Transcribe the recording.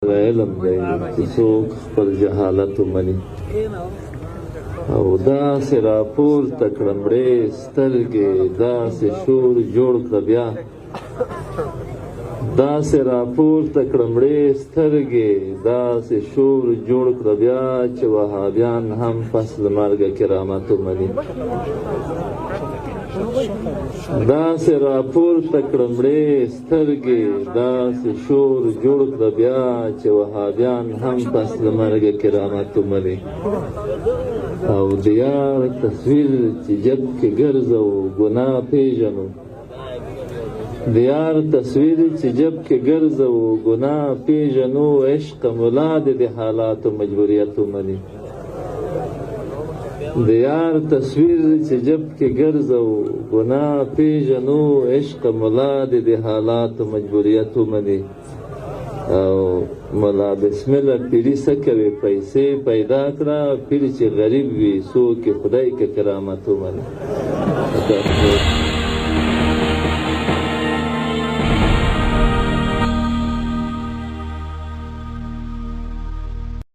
علم دی چې څوک خپل جهالت ومني او داسې راپورته کړه مړې سترګې، داسې شور جوړ کړه بیا، داسې راپورته کړه مړې سترګې، داسې شور جوړ کړه بیا چې وهابیان هم پس له مرګه کرامت ومني. داسې راپورته کړه مړې سترګې، داسې شور جوړ کړه بیا چې وهابیان هم پس له مرګه کرامت ومني. او د یار تصویر چې جب کې ګرځو ګناه پېژنو، د یار تصویر چې جب کې ګرځو ګناه پېژنو، عشق مولا دې د حالاتو مجبوریت ومني. د یار تصویر چې جب کې ګرځو ګناه پېژنو، عشق مولا دې د حالاتو مجبوریت ومني. او مولا بسم الله پیری څه کوي، پیسې پیدا کړه، پیر چې غریب وي څوک یې خدای که کرامت ومني.